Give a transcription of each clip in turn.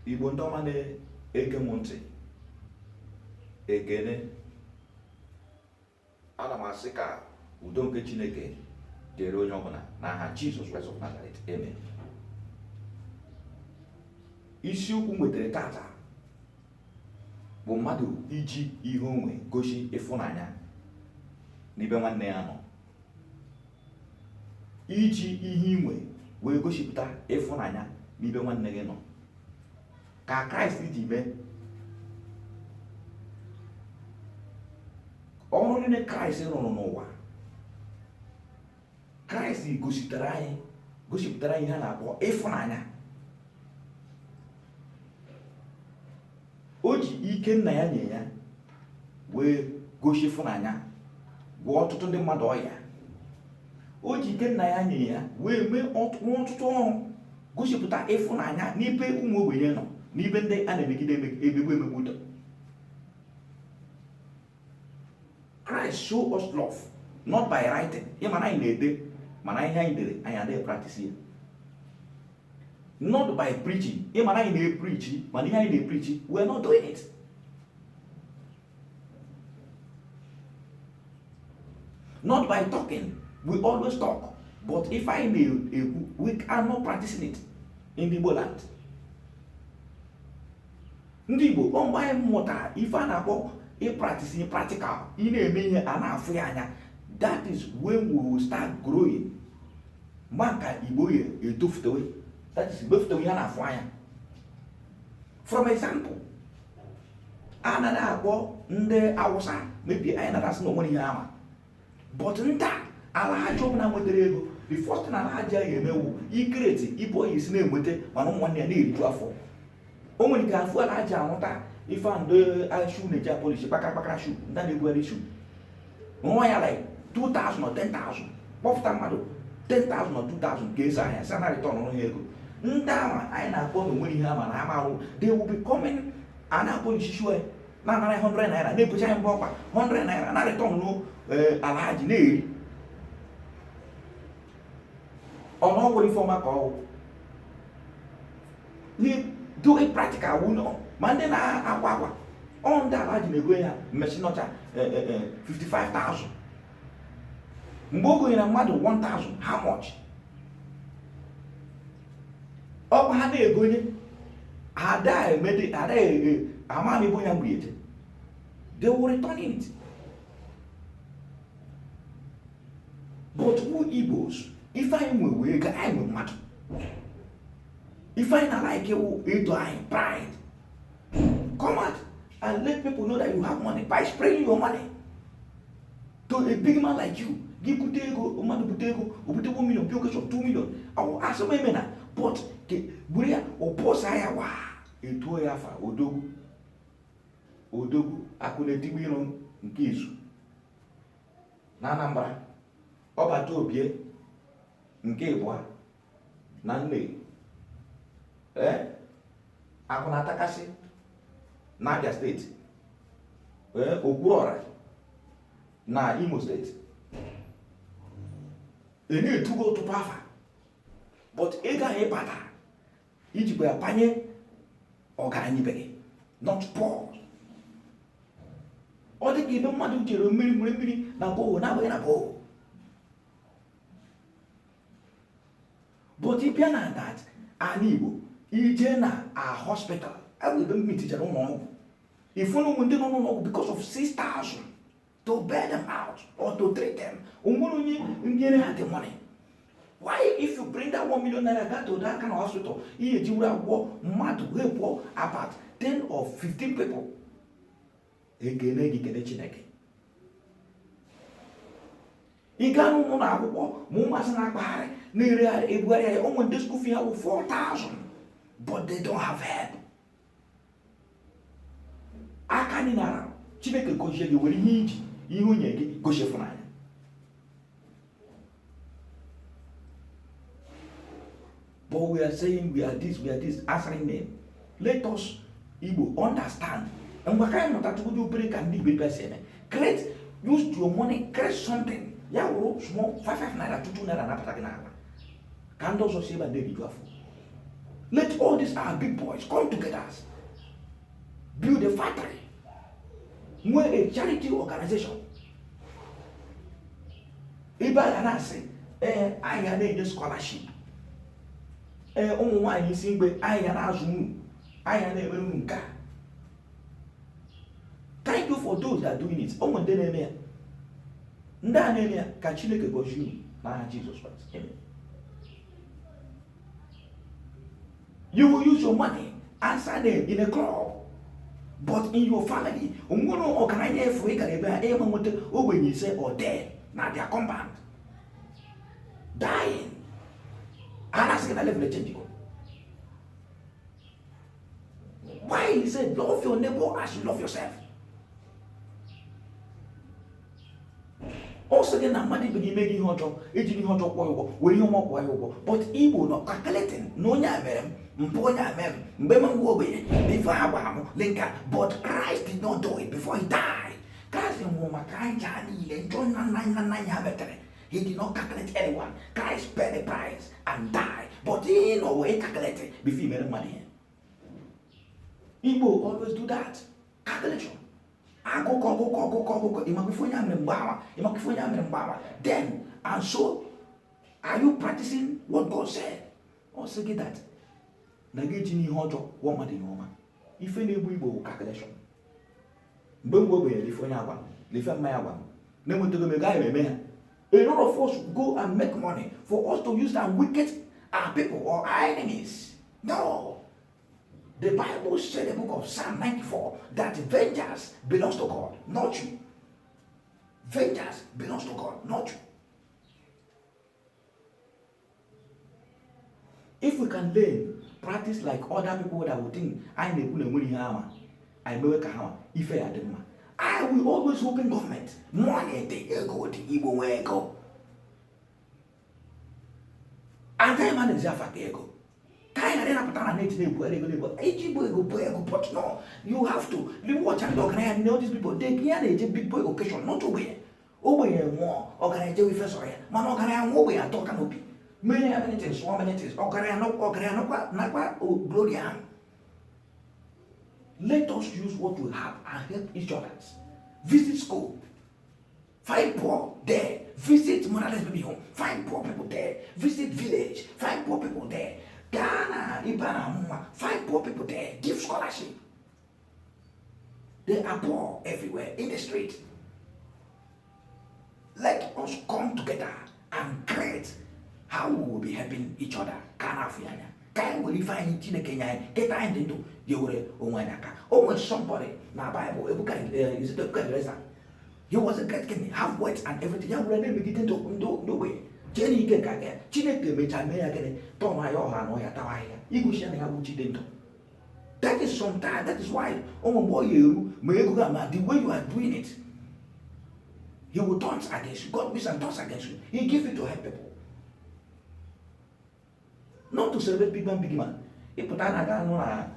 Igbo ndị ọma na-ege m ntị, ekene. Ana m asị ka udo nke Chineke dịrị onye ọbụla n'aha Jizọs Kraịst of Nazareth, amen. Isiokwu m nwetara tata bụ mmadụ iji ihe o nwe gosi ịfụnanya n'ebe nwanne ya nọ. Iji ihe i nwe wee gosipụta ịfụnanya n'ebe nwanne gị nọ, ka Kraịst ji mee ọrụ niile Kraịst rụrụ n'ụwa. Kraịst gosipụtara anyị gosipụtara ihe a na-akpọ ịfụnanya. O ji ike nna ya nye ya wee gosi ịfụnanya, gwọọ ọtụtụ ndị mmadụ ọya. O ji ike nna ya nye ya wee mee ọtụtụ ọrụ gosipụta ịfụnanya n'ebe ụmụ ogbenye nọ, n'ebe ndị a na-emegide emegbu emegbu dọ. Christ show us love not by writing. Ị ma na anyị na-ede, mana ihe anyị dere anyị adịghị practice ya. Not by preaching. Ị ma na anyị na-epreach, mana ihe anyị na-epreach, we are not doing it. Not by talking. We always talk, but ife anyị na-ekwu, we are not practicing it in the Igbo land. Ndị Igbo, ọ mgbe anyị mụtara ife a na-akpọ ịpractice practical, ị na-eme ihe a na-afụ ya anya, that is when we will start growing. Mgbe ka Igbo ya etofutewe, that is mefutewe ihe a na-afụ anya. From example, a nara akpọ ndị Awụsa mebie anyị nara asị na o nwere ihe ama, but ndị a Alhaji ọbụla nwetara ego, the first thing Alhaji ya emewu icreate ibe ọ ya-esi na-enweta, mana ụmụ nwanne ya na-eriju afọ. O nwere ike afụ Alhaji arụta ife a ndị shoe na-eji apolish kpakara kpakara shoe, ndị na-ebugharị shoe, rụọ ya like 2000 or 10,000, kpọpụta mmadụ 10,000 or 2000 ka esi ahịa sa na return ha ego. Ndị ama anyị na-akpọ na o nwere ihe ama na ama arụ, they will be coming a na-apolish shoe anyị, na-anara 100 naira, na-ebucha anyị mbọ ọkpa 100 naira na return Alhaji na-eri ọnụ ọgwụrụ. Ife ọma ka ọwụ do it practical wu nọ ma ndị na-akwa akwa ọ ndị Alhaji na-ego ya machine ọcha 55,000. Mgbe o gonyere mmadụ 1000, how much ọkwa ha na-egonye ada emede ada ama m ebe onye mgbe eje, they will return it. But we Igbos, ife anyị nwe wee ego, anyị nwe mmadụ. Ife anyị na like wụ eto anyị, pride. Come out and let people know that you have money by spreading your money to a big man like you. Gị bute ego, mmadụ bute ego, o bute 1 million, pure cash of 2 million, asị m eme na, but buru ya ụbọsa ya wa etuo ya afa odogwu, odogwu akụ na-etigbu iro nke izu na Anambra, ọbata obie nke ịbụa na nne ee akụ na-atakasị na Abia Steeti, ee Okwuluọra na Imo Steeti, ị na-etugo ọtụtụ afa, but ego ahụ ịbatara ijikwa ya panye ọgaranya ibe gị, not poor. Ọ dị ka ebe mmadụ jere mmiri mmiri mmiri na borehole na-abụghị na borehole, but ị bịa na that ala Igbo, ije na a hospital ebe ebe mmiri tichara ụlọ ọgwụ, ịfụ na ụmụ ndị nọ n'ụlọ ọgwụ because of 6000 to bail them out or to treat them, onwere onye nyere ha the money. Why, if you bring that 1 million naira ga to that kind of hospital, ihe eji were agwọ mmadụ wee about 10 or 15 people? Ekene gị, kene Chineke. Ị gaa n'ụlọ akwụkwọ, ma ụmụazị na-akpagharị na-eregharị ebugharị ya, ụmụ ndị school fee ha bụ 4000, but they don't have help. Aka anyị nara Chineke gozie gị, were ihe iji ihe onye gị gosi ịfụnanya. But we are saying we are this, we are this, answering name. Let us Igbo understand. Ngwa, ka anyị mụtatụgodo obere ka ndị Igbo si eme. Create, use your money, create something. Ya wụrụ small 55 naira, 22 naira na-apụta gị n'akpa, ka ndị ọzọ si ebe a na-eriju afọ. Let all these our big boys come together, build a factory, nwee a charity organization ebe a ga na-asị, ee, anyị ga na-enye scholarship, ee, ụmụ nwaanyị isi mgbe anyị ga na-azụ unu, anyị ga na-emere unu nke a. Thank you for those that are doing it. Ụmụ ndị na-eme ya, ndị a na-eme ya, ka Chineke gọzie unu n'aha Jizọs Kraịst. Amen. You will use your money, answer them in a club, but in your family, onwere ọgaranya efu ị gara ebe a ịma nweta ogbenye ise or 10 na their compound dying, a na-asị gị na level change go. Why? He said, "Love your neighbor as you love yourself." Ọ sị gị na mmadụ ibe gị ime gị ihe ọjọọ, ejiri ihe ọjọọ kwụọ ya ụgwọ, were ihe ọma kwụọ ya ụgwọ. But Igbo nọ calculating na onye a mere m mpụ, onye a mere m mgbe m nwa ogbenye na ife ha gbara m linka. But Christ did not do it before he died. Christ nwụrụ maka anyị ncha niile, njọ nna nna nna nna ya metere. He did not calculate anyone. Christ paid the price and died, but he nọ wee calculate before he mere mmadụ ihe. Igbo always do that calculation, agụkọ, agụkọ, agụkọ, agụkọ, ịmakwa ife onye a mere mgbe awa, ịmakwa ife onye a mere mgbe awa. Then and so are you practicing what God said? Ọ sị gị that na gị eji n'ihe ọjọọ gwọ mmadụ ihe ọma. Ife na-egbu Igbo bụ calculation. Mgbe mgbe ogbenye, ife onye agwa na ife mmanya agwa m na-enwetago m ego, anyị eme ha. A lot of us go and make money for us to use and wicked our people or our enemies. No. The Bible said in the book of Psalm 94 that vengeance belongs to God, not you. Vengeance belongs to God, not you. If we can learn, practice like other people that would think anyị na-ekwu na enwere ihe ama, anyị mewe ka ha ma ife ya dị mma. I will always hoping government money dị, ego dị, Igbo nwee ego. Agaghị m na-ezi afa ka ego ka anyị ghara ịnapụta na net na-ebugharị ego na-ebu iji bụ ego bụ ego. But no, you have to watch ndị ọgaranya ndị all these people they ya na-eje big boy occasion, not ogbenye. Ogbenye nwụọ, ọgaranya ejewe ife sọrọ ya, mana ọgaranya nwụọ, ogbenye atọ ka n'obi many many things, so many things. Ọgaranya ọgaranya nakwa nakwa glory ahụ. Let us use what we have and help each other. Visit school, find poor there. Visit motherless baby home, find poor people there. Visit village, find poor people there. Gaa na ebe a na-amụ nwa, find poor people there, give scholarship. They are poor everywhere in the street. Let us come together and create how we will be helping each other. Ka a na-afụ ya anya, ka anyị were ife anyị Chineke nye anyị kịta anyị dị ndụ dị were onwe anyị aka. O nwere somebody na Bible, Ebuka, is it Nebuchadnezzar? He was a great king, have wealth and everything. Ya were na-emegide ndị ogbenye, chee na ike nke aka ya. Chineke mechaa mee ya gịnị? Tọọ ya ọha na ọhịa tawa ahịhịa, igosi ya na ya bụ chi dị ndụ. That is sometimes, that is why ụmụ mgbe ọ ya eru ma ego ga ma the way you are doing it, he will turn against you. God will and turns against you. He give you to help people, not to celebrate big man, big man. Ịpụta na aga anụ na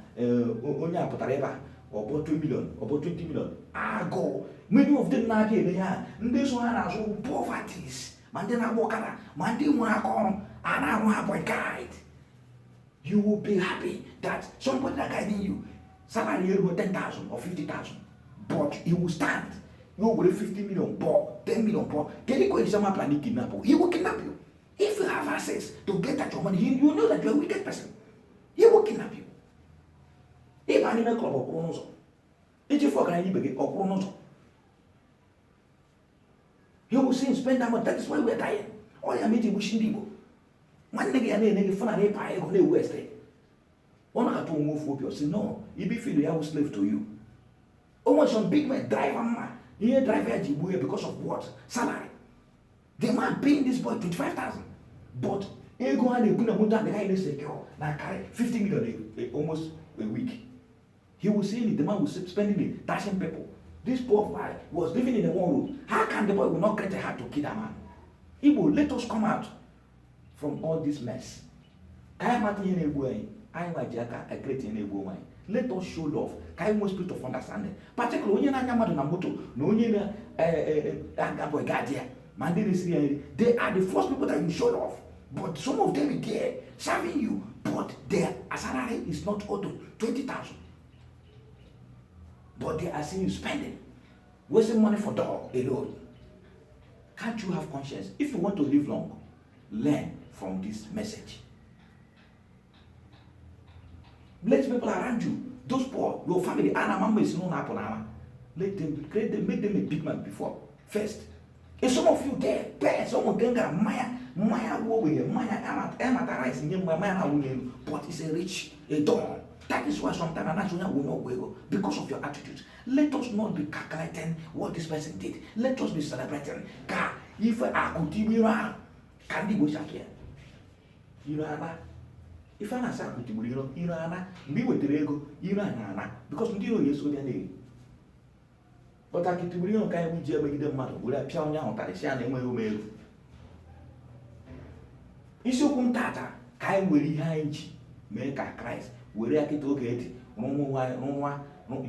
onye a pụtara ebe a, ọ bụ 2 million, ọ bụ 20 million, agụụ. Many of them na-aga eme ha, ndị so ha na-azụ poverties, ma ndị na-agba ọkada, ma ndị nwere aka ọrụ a na-arụ ha boy guide. You will be happy that somebody that guiding you, salary eruo 10,000 or 50,000, but he will stand you were 50 million pụọ, 10 million pụọ. Kedu ka ejisa ma plan kidnap? He will kidnap you. If you have access to get at your money, you know that you are a wicked person, he will kidnap you. Ịba n'ime club, ọkwụrụ n'ụzọ iji fụ ọgaranya ibe gị, ọkwụrụ n'ụzọ. He will say, "Spend that money." That is why we are dying. Ọ ya ma eji egbuchi ndị Igbo. Nwanne gị ya na-ene gị fụ na ịpa ego na-ewu este, ọ na-atụ onwe ofu obi, ọ sị no, ibe feel ya wụ slave to you. O nwere some big men, driver mma ihe driver ya ji gbuo ya because of what? Salary. The man paying this boy 25,000, but ego ha na-ebu na moto adịghị na-esecure na karị 50 million almost a week. He was saying it, the man was spending it, dashing people. This poor guy was living in a one room. How can the boy will not create a heart to kill that man? Igbo, let us come out from all this mess. Ka anyị mata ihe na-egbu anyị. Anyị nwa ji aka create ihe na-egbu onwe anyị. Let us show love, ka anyị nwee spirit of understanding, particularly onye na-anya mmadụ na moto na onye na-aga boy guard ya, ma ndị na-esiri ya nri. They are the first people that you show love, but some of them are there serving you, but But their salary is not up to 20,000. But they are seeing you spending, wasting money for dog alone. Can't you have conscience? If you want to live long, learn from this message. Let people around you, those poor, your family, ana mama is known apụ n'ama. Let them create them, make them a big man before. First. If some of you there, parents, ụmụ nke gara mmanya, mmanya wụ ogbenye, mmanya amata rice nye mmanya, mmanya na-awụnye elu, but it's a rich, a don. That is why sometimes I'm not onye ọgwụ ego because of your attitude. Let us not be calculating what this person did. Let us be celebrating. Ka ife akụ tigbu iro ahụ ka ndị Igbo si atụ ya. Iro ana. Ife a na-asị akụ tigburu iro, iro ana. Mgbe ị wetara ego, iro a na-ana. Because ndị iro ya eso bịa na-eri. But akụ tigburu iro nke anyị ji emegide mmadụ were pịa onye ahụ ụtarị si ya na enweghị ume ego. Isiokwu m tata ka anyị were ihe anyị ji mee ka Kraịst were ya kịta oge dị rụnwa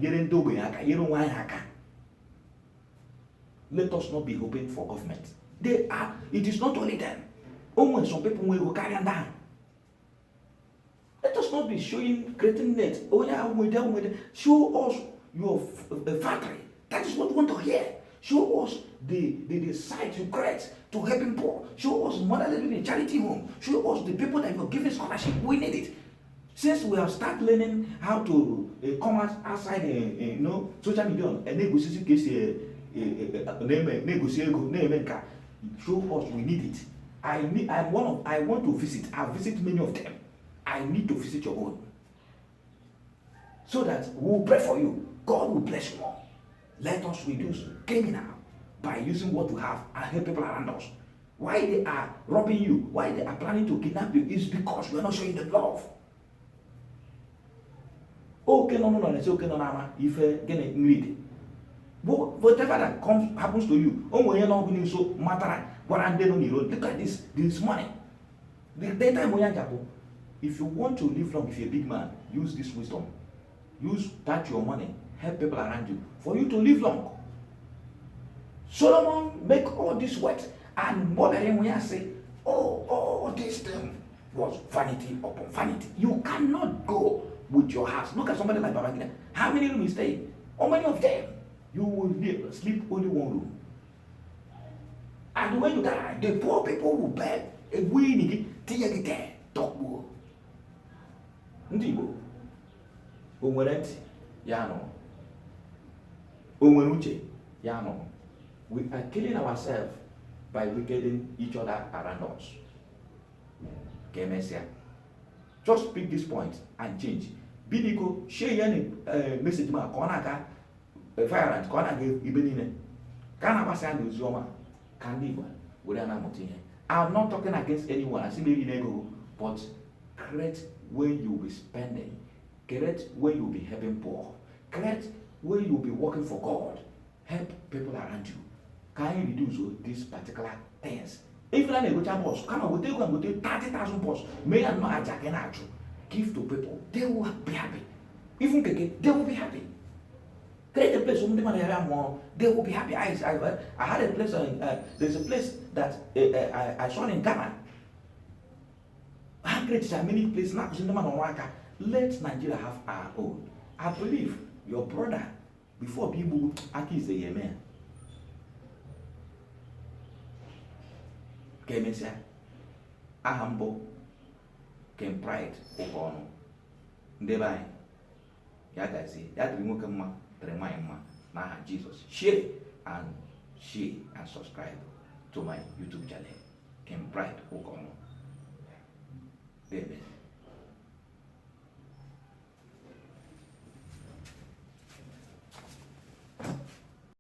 nyere ndị ogbenye aka, nyere onwe anyị aka. Let us not be hoping for government. They are, it is not only them. O nwere some people nwe ego karịa ndị ahụ. Let us not be showing, creating net. Onye ahụ nwede nwede. Show us your factory. That is what we want to hear. Show us the site you create to helping poor. Show us mother living in charity home. Show us the people that you are giving scholarship. We need it. Since we have started learning how to come out outside, social media and na-egosi ka esi na-egosi ego na-eme nka. Show us, we need it. I need, I'm one of, I want to visit. I visit many of them. I need to visit your own. So that we will pray for you. God will bless you more. Let us reduce criminal by using what we have and help people around us. Why they are robbing you, why they are planning to kidnap you is because we are not showing them love. Oke nọ n'ụlọ na-esi oke nọ n'ama ife gịnị nri dị. Whatever that comes happens to you, o nwere onye nọ nso matara gwara ndị nọ n'iro, look at this money. The time onye aja bụ, if you want to live long, if you're a big man, use this wisdom. Use that your money, help people around you, for you to live long. Solomon make all this wealth, and mgbe ọ say, oh, all this thing was vanity upon vanity. You cannot go with your house. Look at somebody like Babangida. How many rooms he stay? How many of them? You will live, sleep only one room. And when you die, the poor people will beg. Tinye gị there, tọkpuo. Ndị Igbo, o nwere ntị ya nụrụ, o nwere uche ya nụrụ. We are killing ourselves by wickeding each other around us. Ka emesịa. Just pick this point and change. Biko share ya na message ma ka ọ na-aga viral, ka ọ na-aga ibe niile, ka a na-agbasa ya n'ozi ọma, ka ndị Igbo were ya na-amụta ihe. I'm not talking against anyone. Asị m eri ego, but create when you will be spending, create when you will be helping poor, create when you will be working for God. Help people around you. Ka anyị reduce these particular things. If na na-egocha bus, kama weta ego and gote 30,000 bus, mee ya nnọọ aja ka ị na-achụ, give to people, they will be happy. Even keke, they will be happy. Create a place ndị mmadụ ya mụọ, they will be happy. I had a place, there's a place that I saw in Ghana. Ha create many places na-akụzi ndị mmadụ ọrụ aka. Let Nigeria have our own. I believe your brother before bụ igbu aka ize ya eme ya. Ka emesịa. Aha mbụ King Pride Ụkọnụ. Ndị be anyị, ya gazie, ya dịrị nwoke mma, dịrị nwaanyị mma n'aha Jizọs. Share and share and subscribe to my YouTube channel, King Pride Ụkọnụ. Amen.